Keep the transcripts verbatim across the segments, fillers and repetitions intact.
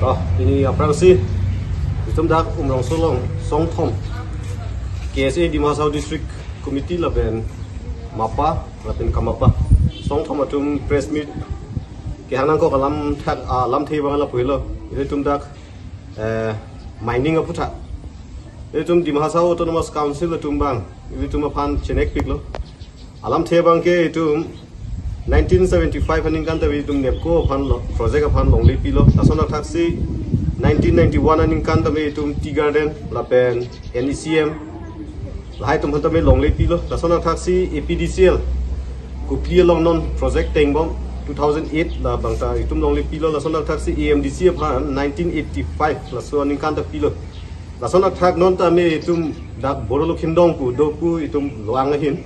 Ah, pini aphrangsi itum dak Umrongso along Songthom K S A Dima Hasao District Committee lapen MAPA lapen KAMAPA Songthom atum press meet kehang nangkok alamthak, ah, alamthe abang lapu helo. Ilitum dak, eh, mining aputhak, ilitum Dima Hasao Autonomous Council atum abang ilitum aphan chenekpiklo. Alamthe abangke itum nineteen seventy-five aningkan ta itum NEEPCO aphan lo, project aphan longle pilo. Lason athaksi nineteen ninety-one aningkan tame itum tea garden lapen N E C M lahai atum aphan tame longle pilo. Lason athaksi A P D C L Kopili along non project tengbom two thousand eight labang ta itum longle pilo. Lason athaksi A M D C aphan nineteen eighty-five laso aningkan ta pilo. Lason athak non tame itum dak Boro Lukhindong pu do pu itum lo-an ahin.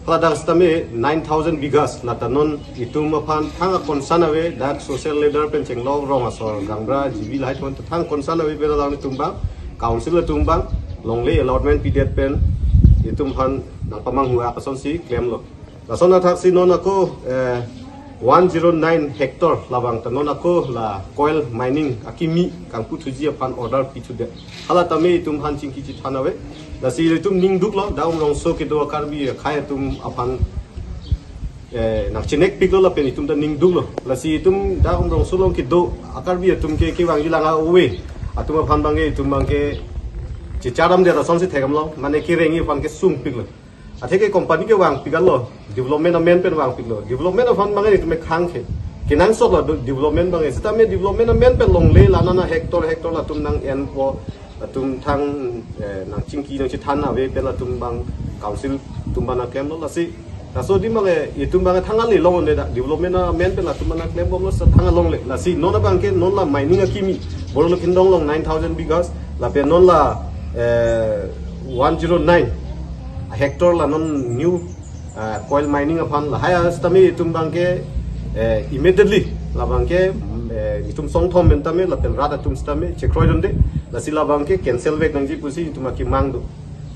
Hala dak sitame nine thousand bighas, lata non itum aphan thang a-concern ave, dak social leader pen chenglok rong asor gaonbura G B lahai atum aphan thang concern ave pen alang itum abang, council atum abang longle allotment pidet pen itum aphan nangpamanghu asonsi klemlo. Lason athaksi non ako, eh, one zero nine hectare labang ta non ako la coal mining akimi kangputhuji aphan order pithudet. Hala tame itum aphan chingki chethan ave. Lasi itum ningduklo, dak Umrongso kedo a-Karbi akhei atum aphan, eh, nangchenekpiklo lapen itum ta ningduklo. Lasi itum dak Umrongso along kedo a-Karbi atum ke kevangji lang a-ove atum aphan abangke itum abangke checharlamdet asonsi theklonglo, mane kerengji aphan kesungpiklo. Athe ke company kevangpik-anlo, development amen pen vangpiklo. Development aphan abangke itum khang ke kenangsot lo do-, development abangke. Sitame development amen pen longle la-an a-hectare hectare latum nang-enpo, latum thang, eh, nangchingki nangchethan ave pen latum abang council atum abang nangklemlo. Lasi laso adim abangke itum abangke thang ale longle dak development amen pen latum abang nangklembomlo, sa thang alongle. Lasi non abangke non la mining akimi Boro Lukhindong along nine thousand bighas lapen non la, eh, one zero nine hectare la non new, ah, coal mining aphan lahai sitame itum abangke, eh, immediately labangke, eh, itum Songthom pen tame lapen rat atum sitame chekroidunde, lasi labangke cancel vek nangji pusi itum akemang do.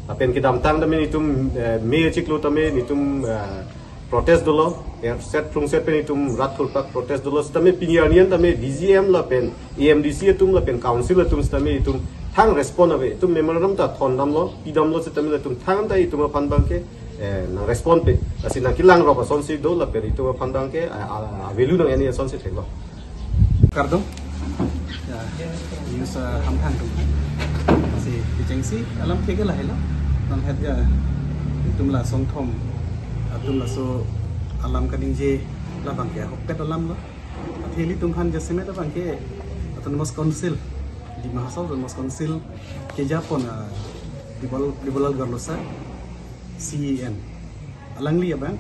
Lapen kedamtang tame itum, eh, May chiklo tame itum, eh, protest dolo, erset phrungset pen itum rat thurpak protest dolo, sitame pini arni an tame D G M lapen A M D C atum lapen council atum sitame itum thang respond ave, itum memorandum ta thondamlo, pidamlo, sitame itum thang ta itum aphan abangke, eh, nang respond pe. Lasi nangkelang rop asonsi do lapen itum aphan abangke, a, a, a-value nang-en asonsi theklo. Kardom. Ya, news, eh, hamphang atum. Si kechengsi alamthe ke lahelo. Nanghet ya, itum la Songthom atum laso alam kaningje labangke ahokpet alamlo. Athe ilitum aphan jasemet abangke Autonomous Council, Dima Hasao Autonomous Council kejapon, ah, Debolal, Debolal Gorlosa, C E M. Alangli abang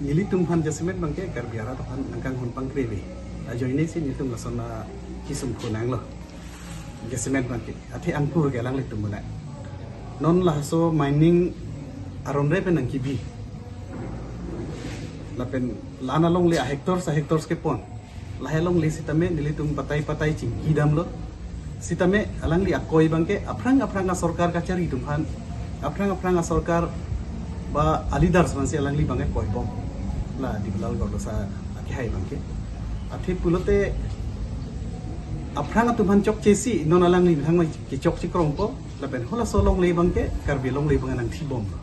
nelitum aphan jasemet abangke Karbi arat aphan nangkanghon pangkre ave. Ajoinesi nelitum lason akesung konanglo. Jasemet abangke. Athe angkur ke alanglitum mena. Non laso mining aron re pen nangkebi. Lapen la-an alongle a-hectare a-hectare kepon. Lahai alongle sitame nelitum patai patai chingkidamlo. Sitame alangli akoi abangke aphrang aphrang asorkar kachari atum aphan, aphrang aphrang asorkar ba a-leaders aphansi alangli abangke koibom. La Debolal Gorlosa akehai abangke. Athe pulote aphrang atum aphan chokchesi non alangli thang kechokche krongpo, lapen halaso alongle abangke Karbi alongle abangke nangthibomlo.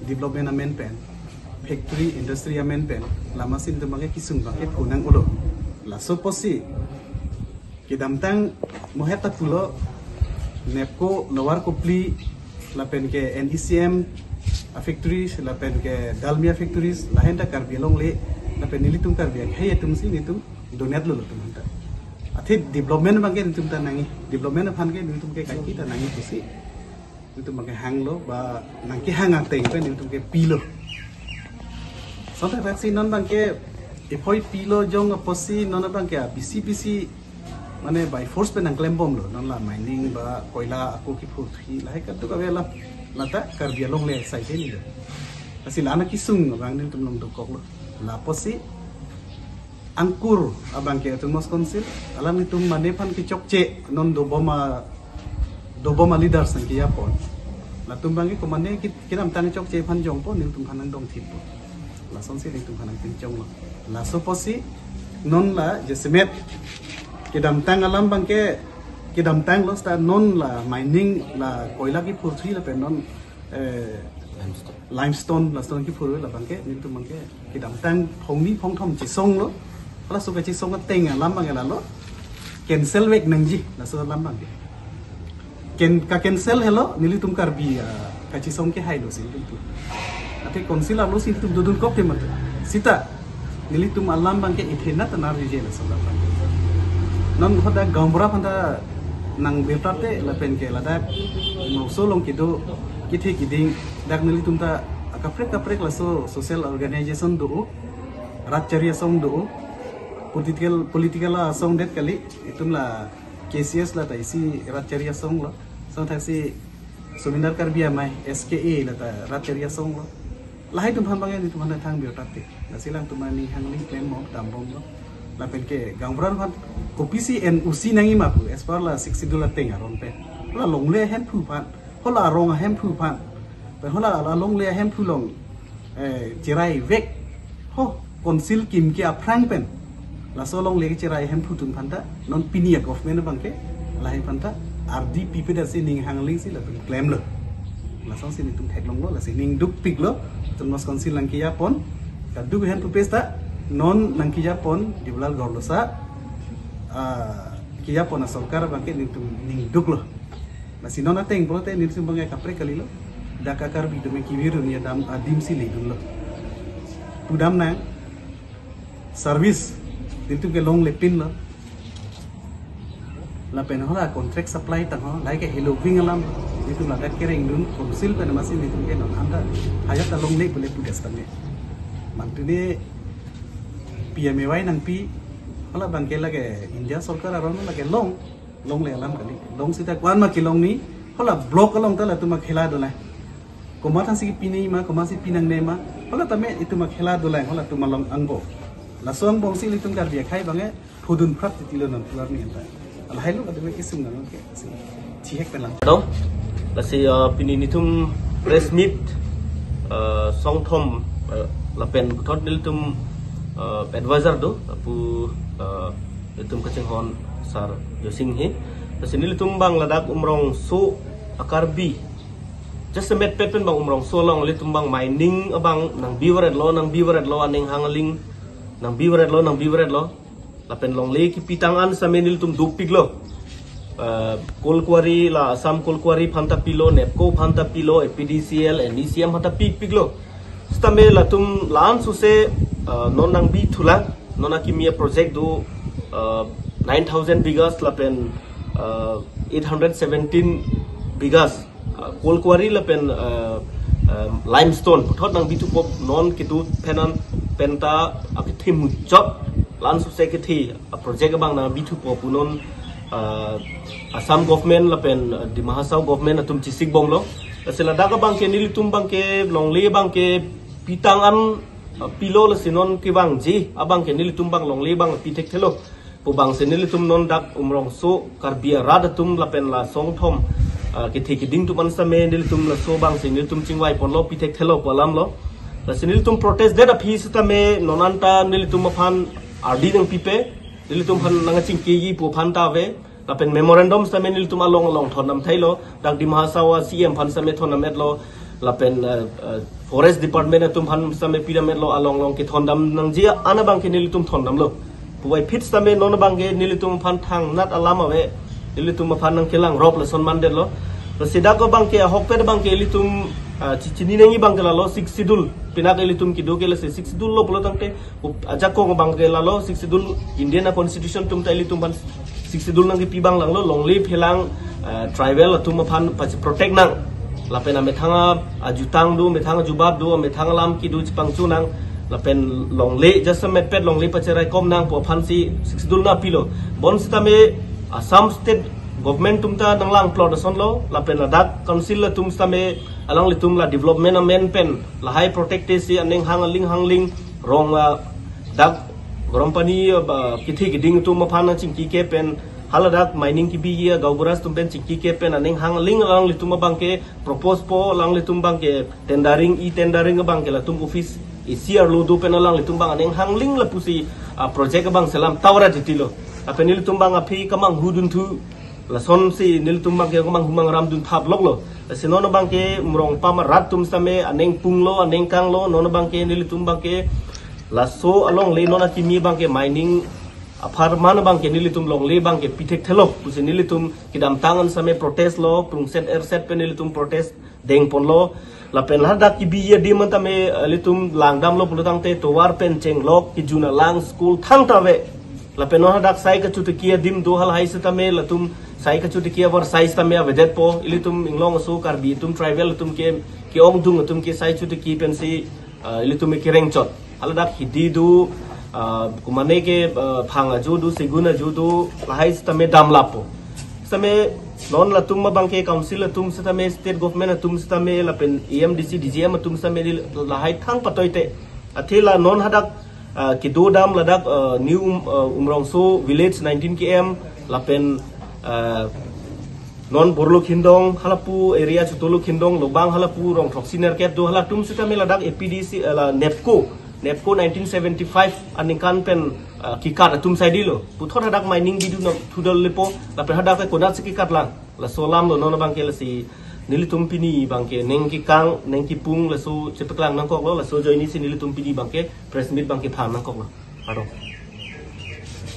Development amen pen, factory, industry amen pen, lama sin atum abangke kesung abangke konang ulo. Laso apotsi kedamtang mohet ta pulo, NEEPCO, Lower Kopili, lapen ke N E C M a-factories, lapen ke Dalmia factories, lahen ta Karbi alongle, lapen nelitum Karbi akhei atumsi nelitum donetlo latum aphanta. Athe development abangke nelitum ta nangji, development aphan ke nelitum ke kaike ta nangji pusi nelitum abangke hanglo ba nangkehang ateng pen nelitum ke pilo. Sonthak athaksi non abangke iphoi pilo jong apotsi non abangke a-B C B C mane by force pen nangklembomlo, non la mining ba koila ako kiphurthu lahai kaduk ave alam, lata Karbi alongle asai ke nilo. Lasi la-an akesung abang nelitum along dokoklo. La apotsi angkur abangke Autonomous Council, alanglitum mane aphan kechokche non dobom a, dobom a-leaders nangkejapon. Latum abangke komane ki-, kedamtang chokche aphan jongpo, nelitum aphan nangdongthippo. Lasonsi nelitum aphan nangpinchonglo. Laso apotsi non la jasemet Kedamtang alam abangke, kedamtang lo seta non la mining la koila kiphurthuji lapen non eh, limestone, limestone kiphur labangke, nelitum abangke kedamtang phongni phongthom chesong lo. Halaso kachesong ateng alam abangke lalo cancel vek nangji, laso alam abangke. Ken ka cancel helo, nelitum Karbi ah, kachesong ke hailo si nelitum. Athe council arlo si nelitum dodun kok te mati. Seta nelitum alam abangke ithenat ta narjije laso alam abangke. Non hadak gaonbura aphanta nang birta te lapen ke ladak Umrongso along kedo kethe keding dak nelitum ta akaprek kaprek laso social organization do, rat chari asong do, political, political asong det kali, itum la K C S la ta isi rat chari asong lo, song thaksi Somindar Karbi Amei, S K A la ta rat chari asong lo. Lahai atum aphan abangke nelitum aphan thang birta te. Lasi alangtum aning hangling klem bom, dam bom lo. Lapen ke gaonbura aphan kopisi N O C nangji ma pu, as per la Sixth Schedule ateng aron pen. Hala longle ahemphu aphan, hala arong ahemphu aphan. Pen hala la longle ahemphu along eh, cherai vek. Ho, council akimi aphrang pen laso longle cherai ahemphu atum aphanta non pini a-government abangke lahai aphanta ardi pipe dasi ning hangling si lapen klemlo. Lasonsi nelitum theklonglo, lasi ning dukpiklo. Autonomous Council nangkejapon, kaduk hen pupes ta non nangkejapon Debolal Gorlosa ah, kejapon asorkar abangke nelitum ning duklo. Lasi non ateng pulote nelitum abangke kaprek kalilo. Dak a-Karbi atum kevirji adim, adim si ledunlo. Pudam nang service nelitum ke longlepinlo. Lapen hala contract supply tang ho, lahai ke heloving alam. Nelitum ladak kerengdun, council pen amatsi nelitum ke non anta hajat ta longle pule pudes tame. Mantine P M A Y nangpi, hala abangke lake India sorkar aron lake long, longle alam kali. Long seta ko-an ma kelong ni, hala block along ta latum akhela dolang. Komat aphansi pinangji ma, komatsi pinangne ma, hala tame itum akhela dolang, hala atum along angbong. Laso angbong si ilitum Karbi akhei abangke phudun phrap titilo non pu arni anta. Lahai lo kadokave kesung nang ke si chihek pelang. Dong, lasi uh, pini nelitum press meet uh, songthom uh, lapen puthot nelitum uh, advisor do, pu uh, nelitum kachinghon Sar Joyce Enghi. Lasi nelitum abang ladak Umrongso a-Karbi jasemet pet pen abang Umrongso along nelitum abang mining abang nangbivaretlo, nangbivaretlo, aning hangling nangbivaretlo, nangbivaretlo. Lapen longle kepitang an same nelitum dukpiklo. Uh, coal quarry la Assam Coal Quarry aphanta pilo, NEEPCO aphanta pilo, A P D C L, N E C M aphanta pikpiklo. Sitame latum la-an suse uh, non nangbithulang, non akimi a-project do uh, nine thousand bighas lapen uh, eight hundred seventeen bighas uh, coal quarry lapen uh, uh, limestone puthot nangbithupo, non kedo phenan penta akethe muchot la-an suse kethe a-project abang nangbithupo pu non uh, Assam government lapen uh, Dima Hasao government atum chesik bomlo. Lasi ladak abangke nelitum abangke longle abangke pitang an uh, pilo, lasi non kevangji abangke nelitum abang longle abang pi thekthelo. Pu abangsi nelitum non dak Umrongso Karbi arat atum lapen la songthom uh, kethe keding atum an same nelitum laso abangsi nelitum chingvaiponlo, pi thekthelo pu alamlo. Lasi nelitum protest det aphi sitame non anta nelitum aphan ardi nangpipe, nelitum aphan nangchingkiji pu aphanta ave. Lapen memorandum sitame nelitum along along thondam thailo, dak Dima Hasao a-C M aphan sitame thondam-etlo, lapen uh, uh, forest department atum aphan sitame pidam-etlo, along along kethondam nangji an abangke nelitum thondamlo. Puvoiphit sitame non abangke nelitum aphan thangnat alam ave, nelitum aphan nangkelangrop lason mandetlo. Lasi dak abangke ahokpet abangke ilitum uh, chi- chini nangji abangke lalo Sixth Schedule, pinak ilitum kedo ke lasi Sixth Schedule lo pulo tangte, up- ajakong abangke lalo Sixth Schedule, Indian a-constitution atum ta ilitum aphan Sixth Schedule nangkepi abang langlo, longle phelang uh, tribal atum aphan pachi protect nang. Lapen amethang ajutang do, amethang ajubab do, amethang alam kedo chepangchu nang. Lapen longle jasemet pet longle pacherai kom nang pu aphansi Sixth Schedule nangpilo. Bonsitame Assam state government atum ta nanglang plot asonlo, lapen ladak council atum sitame alanglitum la development amen pen lahai protect-si aning hangling hangling rong uh, dak Garampani uh, kethe keding atum aphan nangchingkike pen, haladak mining kebiji a-gaonbura atum pen chingkike pen aning hangling alanglitum abangke propose po, alanglitum abangke tendering, e-tendering abangke latum office isi arlo do pen alanglitum abang aning hangling lapusi uh, project abang selam tawra titilo. Lapen nelitum abang aphi kamanghu dunthu, lasonsi nelitum abangke kamanghu mangramdun thap loklo. Lasi non abangke Umrongpam arat atum sitame aning punglo, aning kanglo, non abangke nelitum abangke laso alongle non akimi abangke mining apharman abangke nelitum longle abangke pithekthelo pusi nelitum kedamtang an sitame protest lo, prungset erset pen nelitum protest dengponlo. Lapen ladak kebi adim an tame, eh, ilitum langdamlo pulotangte tovar pen chenglok, kejun alang, school thangta ave. Lapen non hadak sai kachotiki adim do, halahai sitame latum sai kachotiki avar sai sitame avedetpo. Ilitum inglong aso Karbi atum tribal atum ke, ke-ongdung atum ke sai chotiki pensi, ah, ilitum ke rengchot. Haladak hidi do, ah, kumane ke, ah, phang ajo do, segun ajo do, lahai sitame damlappo. Sitame non latum abangke council atum sitame, state government atum sitame, lapen A M D C, D G M atum sitame di lahai thang patoite. Athe la non hadak, ah, kedodam ladak, ah, New Um-, ah, Umrongso village nineteen K M, lapen, ah, non Borlok Hindong, halapu area Chotolok Hindong, Lobang halapu rong throksi nerkep do, halatum sitame ladak A P D C, eh, la NEEPCO, NEEPCO nineteen seventy-five aningkan pen, eh, kekat atum sai dilo. Puthot hadak mining bidun thudal lepo, lapen hadak ke konatsi kekat lang. Laso alamlo non abangke, lasi nelitum pini abangke ning kekang, ning kepung laso chepaklang nangkoklo, laso ajoinesi nelitum pini abangke press meet abangke phan nangkoklo. Kardom.